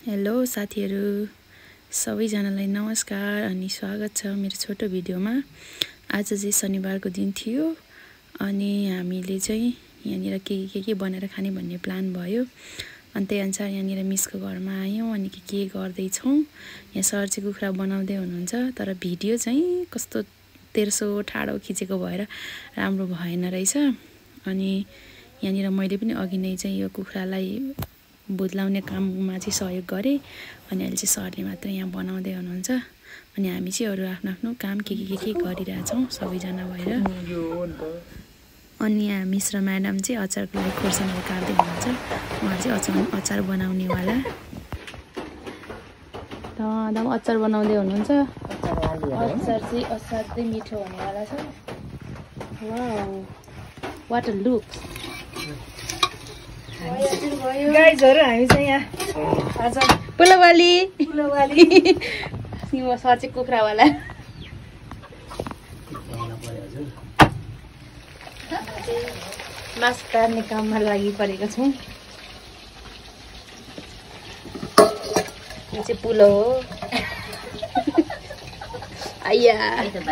Hello साथीहरु, सबैजनालाई नमस्कार अनि स्वागत छ मेरो छोटो भिडियोमा। आज चाहिँ शनिबारको दिन थियो अनि हामीले चाहिँ यहाँनिर के बनाएर खाने भन्ने प्लान भयो। अनि त्यही अनुसार यहाँनिर मिसको घरमा आयौं अनि के गर्दै छौं। यहाँ सर चाहिँ कुखुरा बनाउँदै हुनुहुन्छ, तर भिडियो चाहिँ कस्तो तेर्सो ठाडो खिचेको भएर राम्रो भएन रहेछ। अनि यहाँनिर मैले पनि अघि नै चाहिँ यो कुखुरालाई बुदलाउने काममा चाहिँ सहयोग गरे अनि अहिले चाहिँ सरले मात्र यहाँ बनाउँदै हुनुहुन्छ अनि हामी चाहिँ अरु आफ्नो आफ्नो काम के गरिरहेछौं सबैजना भएर। अनि यहाँ मिस र म्याडम चाहिँ अचारको लागि खोर्सानीहरू काट्दै हुनुहुन्छ। उहाँ चाहिँ अचार बनाउने वाला दम अचार बनाउँदै हुनुहुन्छ। अचार चाहिँ असाध्यै मिठो हुनेवाला छ। वाउ, व्हाट अ लुक गाइजहरु, हामी चाहिँ यहाँ आज पुलवाली सिंह सर चाहिँ कुखुरावाला मासु काट्ने काममा लागि परेको छौं। यो चाहिँ पुलो हो। आइया यसो त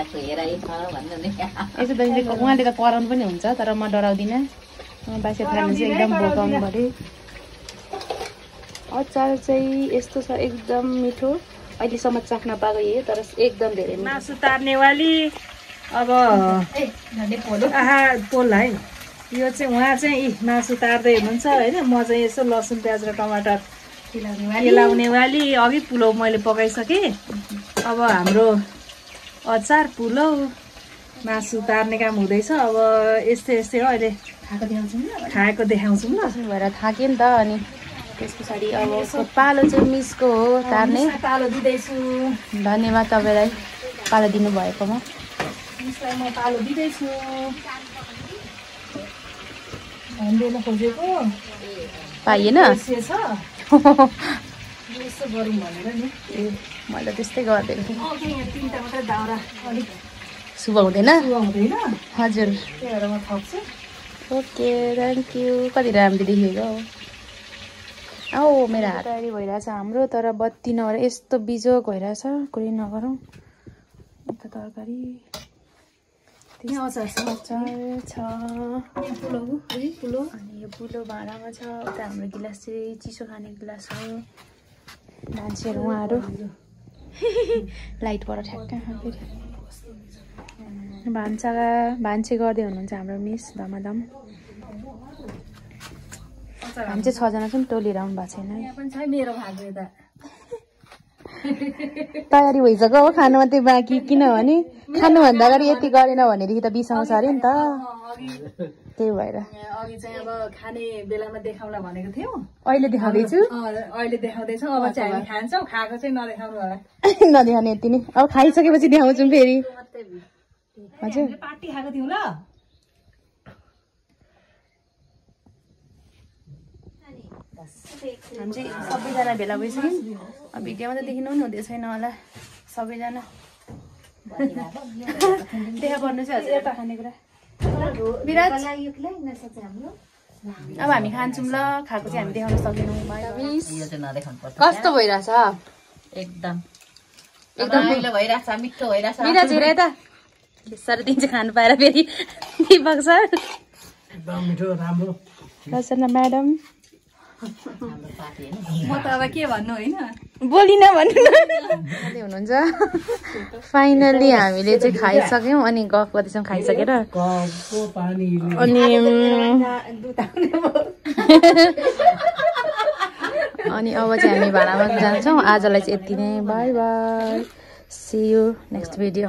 उहाँले त कराउनु पनि हुन्छ, तर म डराउँदिनँ। बासे खानु चाहिँ एकदम भोकाउनु पर्यो। अचार चाहिँ यस्तो छ, एकदम मिठो। अहिलेसम्म चाख्न पाएको यही, तर एकदम धेरै मासु तार्नेवाली। अब पोल है, यो चाहिँ उहाँ चाहिँ मासु तार्दै हुनुहुन्छ हैन। म चाहिँ यसो लसुन प्याज र टमाटर केलाउने वाली। अघि पुलाउ मैले पकाइसके। अब हाम्रो अचार, पुलाउ, मासु तार्ने काम हुँदैछ। अब यस्तै हो। अहिले खाएको देखाउँछौँ ल। भएर थाक्यो नि त। अनि त्यस पछाडि अब पालो चाहिँ मिसको हो तार्ने। पालो दिँदैछु। धन्यवाद तपाईलाई पालो दिनु भएकोमा। मिसलाई म पालो दिँदैछु। भन्दैन खोजेको पाइएन। यसो गरौँ भनेर नि। मैले त्यस्तै गरिदिएको थिएँ। तिनवटा मात्रै दाउरा अलिक शुभ हुँदैन। हजुर, त्यही भएर म थप्छु। Okay, thank you. कति राम्रो देखेको हो। मेरो हात तयारी भइरहेछ हाम्रो, तर बत्ती नभएर यस्तो बिजोग भइरहेछ। कुरै नगरौँ। यता तरकारी अचार छ। पुलो अनि यो पुलो भाँडामा छ। उता हाम्रो गिलास चाहिँ चिसो खाने गिलास हो। मान्छेहरू उहाँहरू लाइटबाट ठ्याक्क फेरि भान्से गर्दै हुनुहुन्छ हाम्रो मिस धमाधम। हामी चाहिँ 6 जना छौँ, टोली राउन्ड भएको छैन। मेरो भाग यता तयारी भइसक्यो हो, खानु मात्रै बाँकी। किनभने खानुभन्दा अगाडि यति गरेन भनेदेखि त बिसाउँछ अरे नि त। त्यही भएर अघि चाहिँ अब खाने बेलामा देखाउला भनेको थियौँ। अहिले देखाउँदैछु। अहिले देखाउँदैछौँ। अब चाहिँ हामी खान्छौँ। खाएको चाहिँ नदेखाउनु होला। नदेखाउने यति नै। अब खाइसकेपछि देखाउँछौँ फेरि। हजुर, पार्टी खाएको थियौँ ल। हामी चाहिँ सबैजना भेला भइसक्यौँ। भिडियोमा त देखिनु पनि हुँदै छैन होला सबैजना। देखा पर्नु चाहिँ हजुर यता खानेकुरा। विराज, अब हामी खान्छौँ ल। खाएको चाहिँ हामी देखाउन सकेनौँ। कस्तो भइरहेछ? एकदम भइरहेछ, मिठो भइरहेछ। विराज हेर यता। साह्रै दिन चाहिँ खानु पाएर फेरि दिपक सर एकदम मिठो, राम्रो। रचना म्याडम, म त अब के भन्नु होइन, बोलिन भन्नु हुनुहुन्छ। फाइनली हामीले चाहिँ खाइसक्यौँ अनि गफ गर्दैछौँ खाइसकेर। अनि अब चाहिँ हामी भाडामा जान्छौँ। आजलाई चाहिँ यति नै। Bye bye, see you next video.